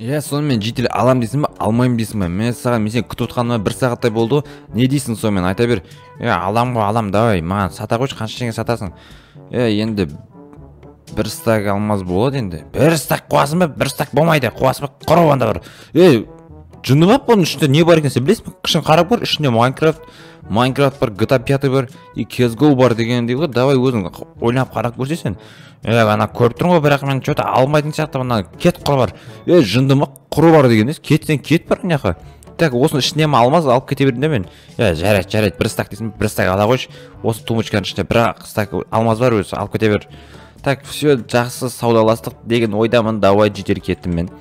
Иә, сонымен житель алам дейсің ба, алмаймын дейсің ба? Мен саған, мен сені күтіп отқаныма бір сағаттай болды ғой. Не дейсің сонымен, айта бер. Е, алам ғой, алам, давай, маған сата қойшы, қанша теңге сатасың? Е, енді бір стак алмаз болады енді. Бір стак қуасың ба? Бір стак болмайды, қуасың ба? Құры онда бір. Е, жынды ма, бұның ішінде не бар екен сен білесің бе? Қышын қарап көр, ішінде Майнкрафт бар, GTA 5 бар, и CSGO бар дегендей ғой. Давай өзің ойланып қарап көрсей сен. Е, ана көріп тұрмын ғой, бірақ мен чё-то алмайтын сияқты, мына кет құр бар. Е, жынды ма, құры бар деген емес, кетсең кет бар мына жаққа. Так, осының ішіне ме алмаз алып кете бердім де мен. Е, жарайды, жарайды, бір стак дейсің, бір стак ала қойшы. Осы тумбочканың ішінде бір стак алмаз бар өзі, алып кете бер. Так, все, жақсы саудаластық деген ойдамын, давай житель кеттім мен.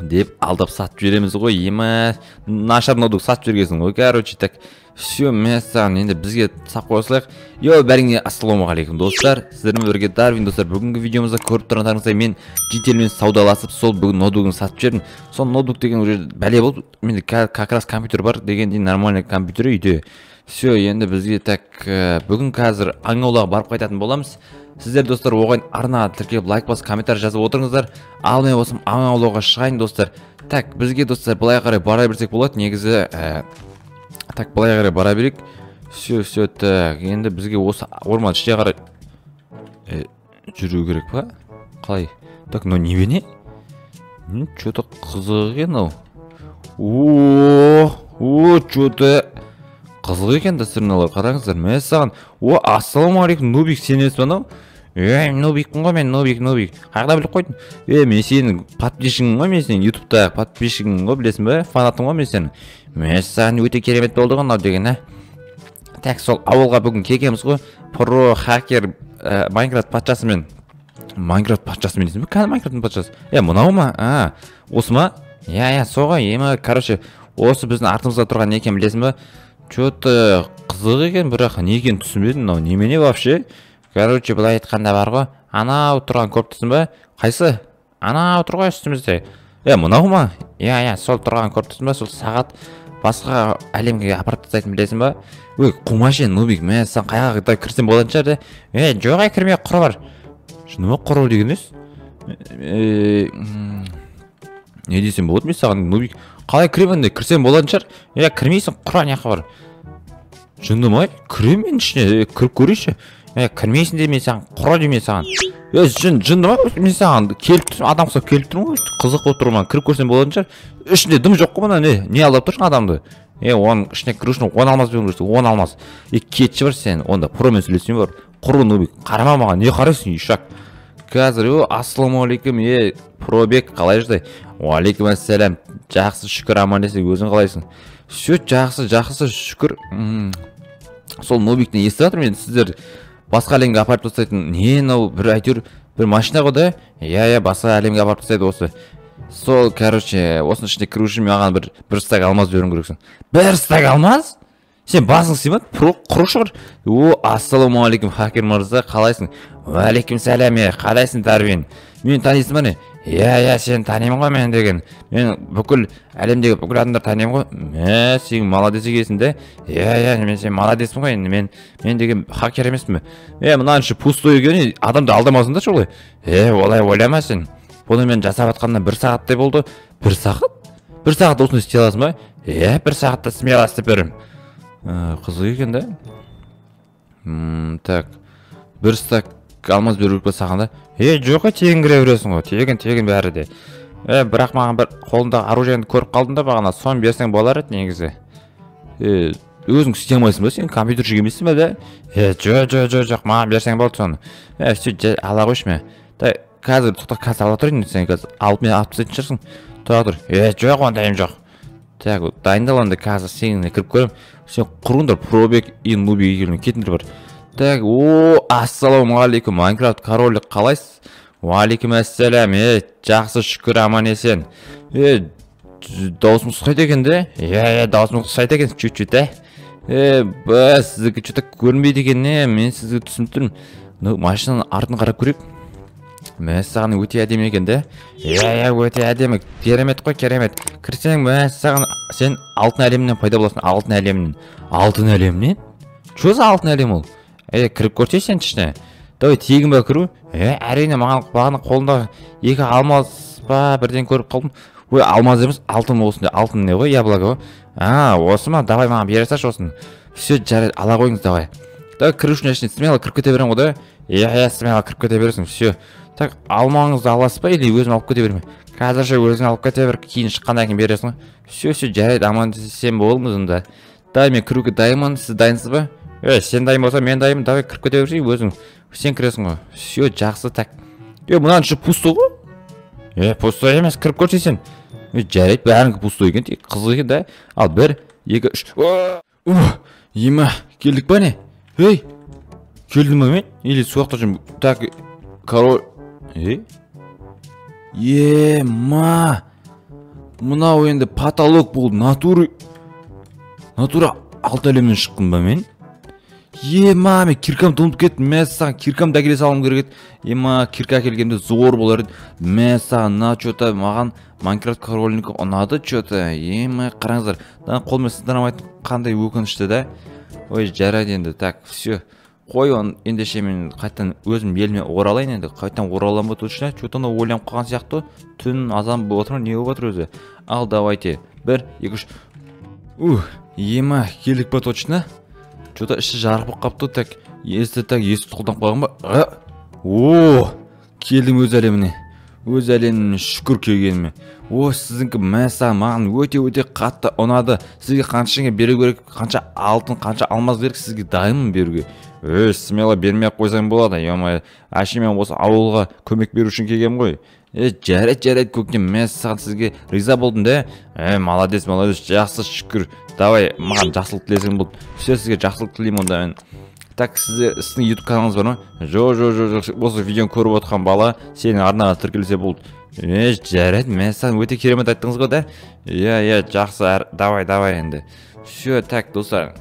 Деп алдап сатып жібереміз ғой, ема, нашар ноутбук сатып жібергенсің ғой, короче, так, все, мен саған енді бізге сап қоя салайық. Йо, бәріңе ассалаумағалейкум достар, сіздермен бірге Дарвин достар. Бүгінгі видеомызда көріп тұрғандарыңыздай мен жительмен саудаласып, сол бүгін ноутбугын сатып жібердім. Сол ноутбук деген уже бәле болып, менде как раз компьютер бар дегендей, нормальный компьютер үйде. Все, енді бізге так, бүгін қазір аң аулауға барып қайтатын боламыз. Сіздер достар оған арнаға тіркеліп, лайк басып, комментарий жазып отырыңыздар. Ал мен осы аң аулауға шығайын достар. Так, бізге достар былай қарай бара берсек болады негізі, так, былай қарай бара берейік. Все, все, так, енді бізге осы орман ішіне қарай, жүру керек па? Қалай? Так, мынау не бене? Чё-то қызық екен мынау. О, о, чё-то қызық екен достар мыналар, қараңыздар. Мен саған, о, ассалаумағалейкум, Нубик, сен емес пе анау? Е, Нубикпін ғой мен, Нубик, Нубик. Қайда біліп қойдың? Е, мен сенің подписчигің ғой, мен сенің ютубтағы подписчигің ғой, білесің бе? Фанатың ғой мен сенің. Мен саған өте керемет болды ғой мынау деген, ә? Так, сол ауылға бүгін келгенбіз ғой. Про хакер, Майнкрафт патшасымен. Майнкрафт патшасымен дейсің бе? Кәдімгі Майнкрафттың патшасы. Е, мынау ма? А, осы ма? Иә, иә, сол ғой. Ема, короче, осы біздің артымызда тұрған не екенін білесің бе? Чё-то қызық екен, бірақ не екенін түсінбедім мынау. Немене вообще? Короче, былай айтқанда бар ғой. Анау тұрған көріп тұрсың ба? Қайсы? Анау тұр ғой үстімізде. Е, мынау ма? Иә, иә, сол тұрған көріп тұрсың ба? Сол сағат басқа әлемге апарып тастайтын білесің ба? Ой, қумашы енді, Нубик, мә, сен қайға да кірсең болатын шығар де. Е, жоқ, ай, кірме, құры бар. Шыны ма, құры деген емес? Не десем болады мен саған, Нубик? Қалай кіремін енді? Кірсем болатын шығар. Е, кірмейсің, құр ана жаққа бар. Жынды ма? Кіремін мен ішіне, кіріп көрейінші. Е, кірмейсің де мен саған, құра деймін мен саған. Е, жынды ма? Мен саған келіп тұрмын, адам ұқсап келіп тұрмын ғой, қызық болып тұр маған, кіріп көрсем болатын шығар. Ішінде дым жоқ қой мына, не? Не алдап тұрсың адамды? Е, оның ішіне кіру үшін 10 алмаз беру керексің, 10 алмаз. Е, кетші бар сен, онда промен сөйлесейін бар. Құры, Нубик, қарама маған, не қарайсың, ишак? Қазір, о, ассалаумағалейкум, е, пробек, қалай жағдай? Уағалейкум ассалам, жақсы, шүкір, аман есен, өзің қалайсың? Все, жақсы, жақсы, шүкір. Сол Нубиктен естіп жатырмын енді, сіздер басқа әлемге апарып тастайтын, не мынау, бір әйтеуір бір машина ғой да? Иә, иә, басқа әлемге апарып тастайды осы. Сол, короче, осының ішіне кіру үшін маған бір стак алмаз беруің керексің. Бір стак алмаз? Сен басың сыймады, құры шығар. О, ассалаумағалейкум, хакер мырза, қалайсың? Уағалейкум сәлем, е, қалайсың, Дарвин? Мені танисың ба не? Иә, иә, сені танимын ғой мен деген. Мен бүкіл әлемдегі бүкіл адамдар танимын ғой. Мә, сен молодец екенсің де. Иә, иә, мен сен молодецпін ғой енді. Мен деген хакер емеспін бе? Е, мынаның іші пустой екен, е, адамды алдамасыңдаршы олай. Е, олай ойлама сен. Бұны мен жасап жатқанына бір сағаттай болды. Бір сағат? Бір сағат осыны істей аласың ба? Е, бір сағатта смело істеп беремін. Қызық екен да. Так. Бір стак алмаз беру керек пе саған да? Е, жоқ, е, тегін кіре бересің ғой. Тегін, тегін бәрі де. Е, бірақ маған бір қолыңдағы оружиені көріп қалдым да бағана, соны берсең болар еді негізі. Е, өзің істей алмайсың ба? Сен компьютерші емессің бе да? Е, жоқ, жоқ, жоқ, жоқ, маған берсең болды соны. Е, все, ала қойшы ме. Так, қазір тоқта, қазір ала тұрайын, сен қазір алып мен алып тастайтын шығарсың. Тұра тұр. Е, жоқ, ондайым жоқ. Так, дайындал енді, қазір сені кіріп көремін. Сен құрыңдар, пробек и нубик екеуің кетіңдер бар. Так, о, ассалаумағалейкум, Майнкрафт королі, қалайсыз? Уағалейкум ассалам, е, жақсы, шүкір, аман есен. Е, даусым ұқсайды екен де? Иә, иә, даусым ұқсайды екен, чуть-чуть, ә? Е, бә, сіздікі чё-то көрінбейді екен, не, мен сізді түсініп тұрмын. Ну, машинаның артын қарап көрейік. Мә, саған өте әдемі екен де? Иә, иә, өте әдемі, керемет қой, керемет. Кірсең, мә, саған, сен алтын әлемінен пайда боласың, алтын әлемінен. Алтын әлемінен? Чё за алтын әлем ол? Е, кіріп көрсей сен ішіне. Давай, тегін бе кіру? Е, әрине, маған бағана қолымдағы екі алмаз па, бірден көріп қалдым. Ой, алмаз емес, алтын осындай, алтын не ғой, яблоко ғой. А, осы ма? Давай маған бере салшы осыны. Все, жарайды, ала қойыңыз, давай. Давай, кіру үшін әшейін смело кіріп кете беремін ғой да. Иә, иә, смело кіріп кете бересің, все. Так, алмаңызды аласыз ба или өзім алып кете беремін? Қазірше өзің алып кете бер, кейін шыққаннан кейін бересің ғой. Все, все, жарайды, аман сен болыңыз онда. Давай, мен кіруге дайынмын, сіз дайынсыз ба? Е, сен дайын болсаң, мен дайынмын, давай кіріп кете берсей, өзің. Сен кіресің ғой. Все, жақсы, так. Е, мынаның іші пустой ғой. Е, пустой емес, кіріп көрші сен. Е, жарайды, бәрінікі пустой екен, қызық екен да. Ал, 1, 2, 3. Ема, келдік па не? Ей, келдім ба мен? Или суақта жүрмін? Так, король. Ей? Ема! Мынау енді потолок болды, натура. Натура алты әлемнен шықтым ба мен? Ема, мен киркамды ұмытып кеттім. Мә саған, киркамды әкеле салуым керек еді. Ема, кирка әкелгенде зор болар еді. Мә саған, мына чё-то маған Майнкрафт королінікі ұнады чё-то. Ема, қараңыздар, мына қолмен сындыра алмайтын қандай өкінішті да. Ой, жарайды енді, так, все. Қой оны, ендеше мен қайтадан өзім еліме оралайын енді. Қайтадан ораламын ба точно? Чё-то анау ойланып қалған сияқты. Түн азан болып отыр ма, не болып отыр өзі? Ал, давайте. 1, 2, 3. Ух, ема, келдік па точно? Чё-то іші жарық болып қалыпты. Так, есті, так, есті қолданып қойған ба? О, келдім өз әлеміне. Өз әлеміне шүкір келгеніме. О, сіздікі мәссаған, маған өте-өте қатты ұнады. Сізге қанша теңге беру керек, қанша алтын, қанша алмаз керек, сізге дайынмын беруге. Өй, смело бермей ақ қойсаң болады. Ё-моё, әшейін мен осы ауылға көмек беру үшін келгенмін ғой. Е, жарайды, жарайды, көктем, мәссаған, сізге риза болдым да. Е, молодец, молодец, жақсы, шүкір. Давай, маған жақсылық тілесең болды. Все, сізге жақсылық тілеймін онда мен. Так, сіздің YouTube каналыңыз бар ма? Жоқ, жоқ, жоқ, жоқ, осы видеоны көріп отқан бала сенің арнаға тіркелсе болды. Е, жарайды, мәссаған, өте керемет айттыңыз ғой да. Иә, иә, жақсы, давай, давай енді. Все, так, достар.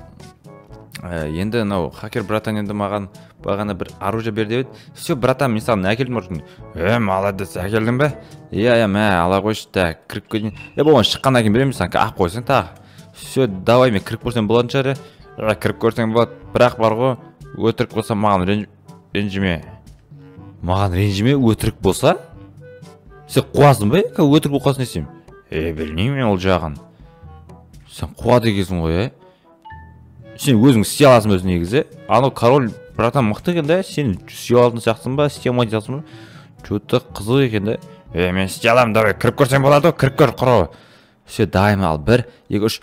Енді мынау хакер братан енді маған бағана бір оружие бер деп еді. Все, братан, мен саған әкелдім оружиені. Е, молодец, әкелдің бе? Иә, иә, мә, ала қойшы, так, кіріп кетейін. Е, болған шыққаннан кейін беремін саған, ақ қойсаң тағы. Все, давай, мен кіріп көрсем болатын шығар, е. Кіріп көрсең болады, бірақ бар ғой, өтірік болса маған ренжіме. Маған ренжіме, өтірік болса? Сен қуасың ба? Өтірік болып қалсын десем. Е, білмеймін мен ол жағын. Сен қуады екенсің ғой, е? Сен өзің істей аласың өзі негізі. Анау король братан мықты екен да, сен істей алатын сияқтысың ба, істей алмайтын сияқтысың ба? Чё-то қызық екен да. Е, мен істей аламын, давай, кіріп көрсең болады ғой, кіріп көр, құры. Все, дайым, ал, 1, 2, 3.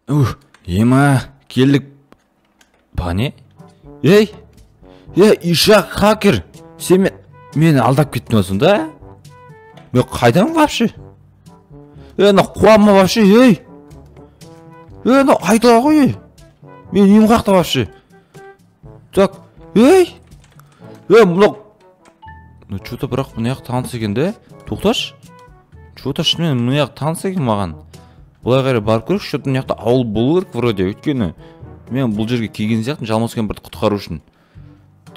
Ух, ема, келдік. Ба не? Ей, е, ишак хакер, сен мені алдап кеттің осында? Мен қайдан вообще? Е, мына қуама вообще, ей? Е, мына айдала ғой, ей. Мен үйім қаяқта вообще? Так, ей! Е, мынау... Ну, чё-то бірақ мына жақ таныс екен де. Тоқташы. Чё-то шынымен мына жақ таныс екен маған. Былай қарай барып көрейікші, чё-то мына жақта ауыл болу керек вроде, өйткені мен бұл жерге келген сияқтымын, Жалмауыз кемпірді құтқару үшін.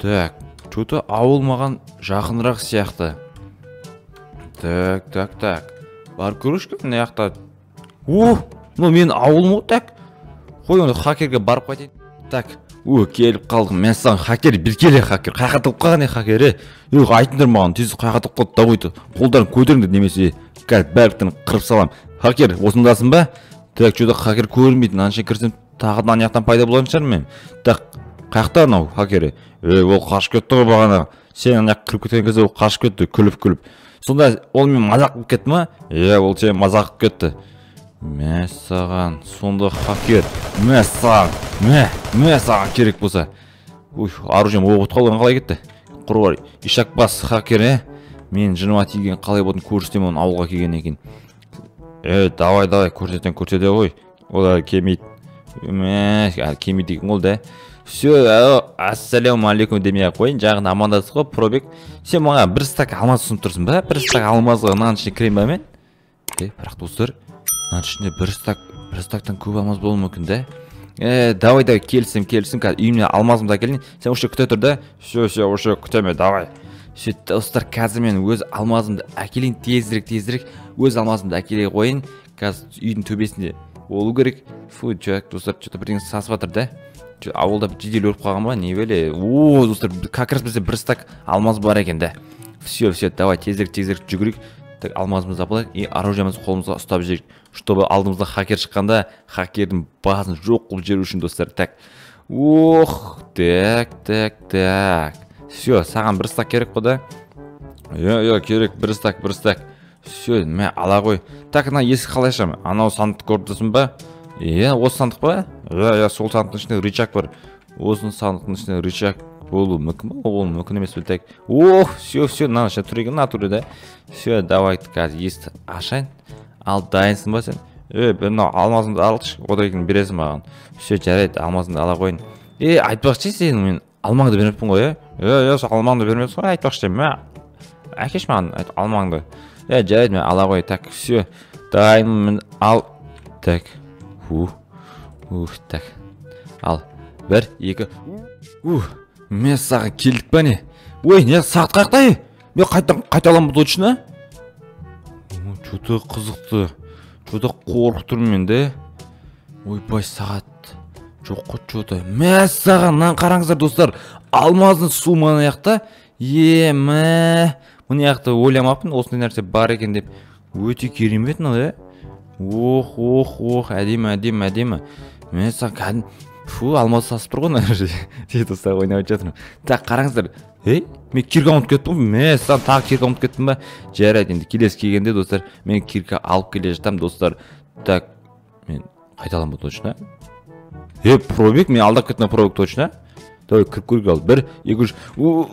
Так, чё-то ауыл маған жақынырақ сияқты. Так, так, так. Барып көрейікші мына жақта. О, мынау менің ауылым ғой, так. Қой, онда хакерге барып қайтайын. Так, о, келіп қалдым. Мен саған хакер, бір келе хакер. Қаяққа тығып қалған е хакер, е? Ей, айтыңдар маған, тез қаяққа тығып қалды, давайте. Қолдарын көтеріңдер немесе қазір барлықтарын қырып саламын. Хакер, осындасың ба? Так, чё-то хакер көрінбейді. Мына жерге кірсем тағы да ана жақтан пайда болатын шығар мен. Так, қаяқта анау хакер? Ей, ол қашып кетті ғой бағана. Сен ана жаққа кіріп кеткен кезде ол қашып кетті, күліп-күліп. Сонда ол мен мазақ қылып кетті ма? Е, ол сені мазақ қылып кетті. Мә саған, сонда хакер, мә саған, мә, мә саған керек болса. Уй, оружием оқ отқа алған қалай кетті? Құры бар, ишак бас хакер, е? Мен жыныма тиген қалай болдым, көрсетемін оны ауылға келгеннен кейін. Е, давай, давай, көрсетен, көрсете ғой. Олар келмейді. Мә, әлі келмейді екен ол да. Все, ассалаумағалейкум демей ақ қояйын, жағын амандасып қой, пробег. Сен маған бір стак алмаз ұсынып тұрсың ба? Бір стак алмазға мынаның ішіне кірейін ба мен? Е, бірақ достар, мынаның ішінде бір стактан көп алмаз болуы мүмкін да. Е, давай, давай, келісім, келісім, қазір үйімнен алмазымды әкелейін. Сен осы күте тұр да. Все, все, осы күтеме, давай. Все, достар, қазір мен өз алмазымды әкелейін, тезірек, тезірек өз алмазымды әкеле қояйын. Қазір үйдің төбесінде болу керек. Фу, чувак, достар, что-то бірдеңе сасып жатыр да. Чё, ауылда жедел өліп қалған ба, не беле? О, достар, как раз бізде бір стак алмаз бар екен да. Все, все, давай, тезірек, тезірек жүгірейік. Так, алмазымызды алайық и оружиемізді қолымызға ұстап жіберейік, чтобы алдымызда хакер шыққанда хакердің басын жоқ қылып жіберу үшін, достар. Так, ох, так, так, так. Все, саған бір стак керек қой да? Иә, иә, керек, бір стак, бір стак. Все, мә, ала қой. Так, ана есік қалай ашамын? Анау сандықты көріп тұрсың ба? Иә, осы сандық па? Иә, иә, сол сандықтың ішінде рычаг бар. Осы сандықтың ішінде рычаг болуы мүмкін ба? Ол мүмкін емес пе? Так, ох, все, все, мына ішінде тұр екен, натуре да. Все, давай қазір есікті ашайын. Ал, дайынсың ба сен? Е, мынау алмазыңды алшы, одан кейін бересің маған. Все, жарайды, алмазыңды ала қояйын. Е, айтпақшы, сен мен алмаңды бермеппін ғой, е? Е, е, сол алмаңды бермепсің ғой, айтпақшы, мә, әкеш маған алмаңды. Е, жарайды, мен ала қой. Так, все, дайынмын, ал. Так, ух, ух, так, ал, 1, 2, ух. Мен саған келдік па не? Ой, не, сағат қаяқта, е? Мен қайтадан қайта аламын точно? Чё-то қызықты. Чё-то қорқып тұрмын мен де. Ойбай, сағат жоқ қой чё-то. Мә саған, мынаны қараңыздар, достар. Алмаздың су мына жақта. Е, мә. Мына жақта ойламаппын, осындай нәрсе бар екен деп. Өте керемет мынау, е? Ох, ох, ох, әдемі, әдемі, әдемі. Мә саған кәдімгі фу, алмаз сасып тұр ғой мына жерде. Дейді, достар, ойнап жатырмын. Так, қараңыздар. Ей, мен кирка ұмытып кеттім ғой. Мә, саған тағы кирка ұмытып кеттім ба? Жарайды, енді келесі келгенде, достар, мен кирка алып келе жатамын, достар. Так, мен қайта аламын ба точно? Е, пробег, мен алдап кеттім пробег точно. Давай кіріп көрейік ал. 1, 2, 3.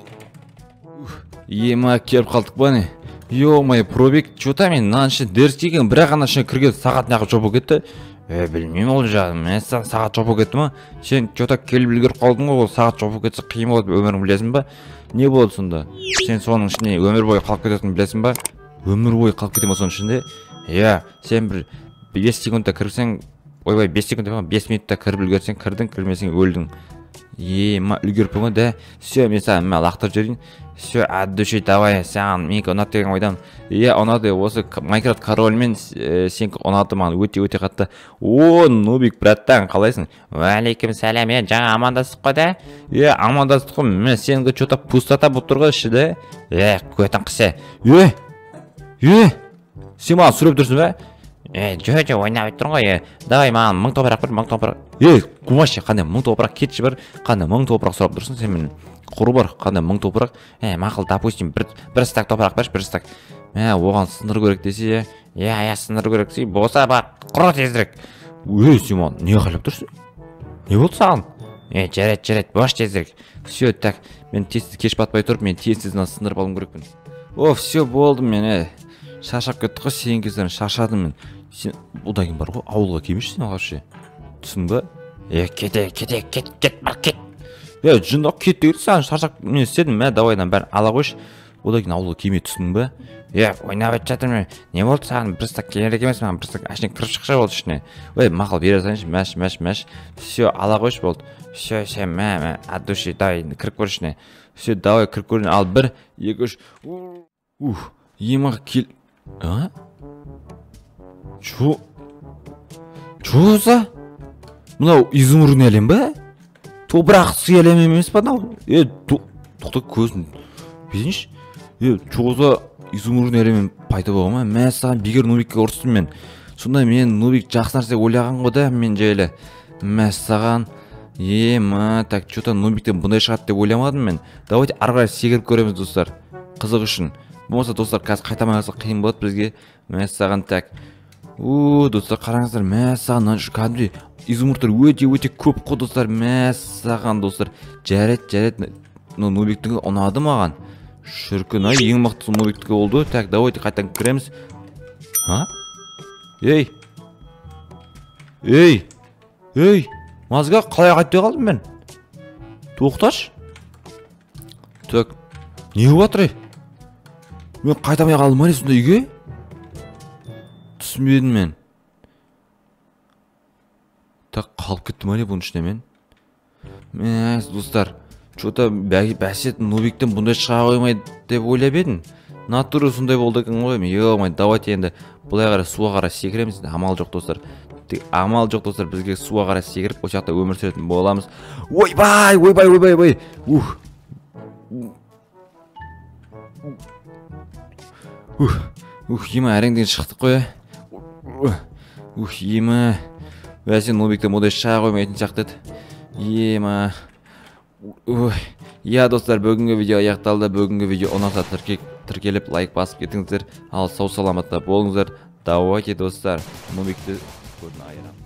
Ема, келіп қалдық па не? Ё-моё, пробег, чё-то мен мынаның ішіне дерзкий екен, бірақ ана ішіне кірген сағат неғып жоқ болып кетті? Е, білмеймін ол жағын. Мен саған сағат жоқ болып кетті ма? Сен чё-то келіп үлгеріп қалдың ғой, ол сағат жоқ болып кетсе қиын болады, өмірің білесің ба? Не болды сонда? Сен соның ішіне өмір бойы қалып кететінін білесің ба? Өмір бойы қалып кетемін ба соның ішінде? Иә, сен бір 5 секундта кірсең, ойбай, 5 секунд емес, 5 минутта кіріп үлгерсең, кірдің, кірмесең өлдің. Е, ма, үлгеріппін ғой, да? Все, мен саған мә лақтырып жіберейін. Все, от души, давай, саған менікі ұнады деген ойдамын. Иә, ұнады, осы Майнкрафт королімен сенікі ұнады маған өте өте қатты. О, Нубик, братан, қалайсың? Уәлейкум сәлем, е, жаңа амандастық қой да? Е, амандастық қой, мә, сенікі чё-то пустота болып тұр ғой іші да? Е, көтің қысы. Е, е, сен маған сүреп тұрсың ба? Е, жо, жо, ойнап тұрмын ғой, е. Давай маған 1000 топырақ бер, 1000 топырақ. Е, қумашы, қандай 1000 топырақ, кетші бір, қандай 1000 топырақ сұрап тұрсың сен менен. Құры бар, қандай 1000 топырақ. Е, мақұл, допустим, бір стак топырақ берші, бір стак. Мә, оған сындыру керек десе, е, иә, сындыру керек десе, болса бар, құры тезірек. Ей, сен маған не қалап тұрсың? Не болды саған? Е, жарайды, жарайды, бош тезірек. Все, так, мен тез кеш батпай тұрып, мен тез-тез мынаны сындырып алуым керекпін. О, все, болды мен, е. Шаршап кеттік қой, сен кездерін шаршадым мен. Сен одан кейін бар ғой, ауылға келмеші сен вообще. Түсіндің ба? Е, кете, кете, кет, кет, бар, кет. Е, жындақ кет деген саған шаршап мен істедім, мә, давай мынаның бәрін ала қойшы. Одан кейін ауылға келмей, түсіндің ба? Е, ойнап жатырмын мен. Не болды саған? Бір стак керек емес маған, бір стак әшейін кіріп шықша болды ішіне. Ой, мақұл, бере салайыншы, мәш, мәш, мәш. Все, ала қойшы болды. Все, все, мә, мә, от души, давай, енді кіріп көр ішіне. Все, давай, кіріп көрейін. Ал, 1, 2, 3. Ух, ема кел. А? Чё? Чё за? Мынау изумрудный әлем ба? Топырақ сый әлем емес па мынау? Е, тоқта, көзін берейінші. Е, чё за изумрудный әлем пайда болған ма? Мә, саған бекер Нубикке ұрыстым мен. Сонда мен Нубик жақсы нәрсе ойлаған ғой да, мен жайлы. Мә, саған. Е, мә, так, чё-то Нубиктен бұндай шығады деп ойламадым мен. Давайте ары қарай секіріп көреміз, достар. Қызық үшін. Болмаса, достар, қазір қайтамай қалса қиын болады бізге. Мә, саған, так. У, достар, қараңыздар, мә, саған, мына кәдімгідей изумрудтар өте-өте көп қой, достар. Мә, саған, достар. Жарайды, жарайды. Мынау Нубиктікі ұнады маған. Шіркін, ай, ең мықтысы Нубиктікі болды. Так, давайте қайтадан кіреміз. А? Ей! Ей! Ей! Мазга, қалай қайтпай қалдым мен? Тоқташы. Так, не болып жатыр, ей? Мен қайтамай қалдым ба не сонда үйге? Түсінбедім мен. Так, қалып кеттім ба не бұның ішіне мен? Мә, достар, чё-то бәсе Нубиктен бұндай шыға қоймайды деп ойлап едім. Натура сондай болды екен ғой. Ё-моё, давайте енді былай қарай суға қарай секіреміз. Амал жоқ, достар. Амал жоқ, достар, бізге суға қарай секіріп, осы жақта өмір сүретін боламыз. Ойбай, ойбай, ойбай, ойбай. Ух. Ух. Ух, ема, әрең деген шықтық қой. Ух, ема. Бәсе, Нубиктен мұндай шыға қоймайтын сияқты еді. Ема. Ой. Я, достар, бүгінгі видео аяқталды. Бүгінгі видео ұнаса, тіркеліп, лайк басып кетіңіздер. Ал сау саламатта болыңыздар. Давайте, достар, Нубикті көрін айырамыз.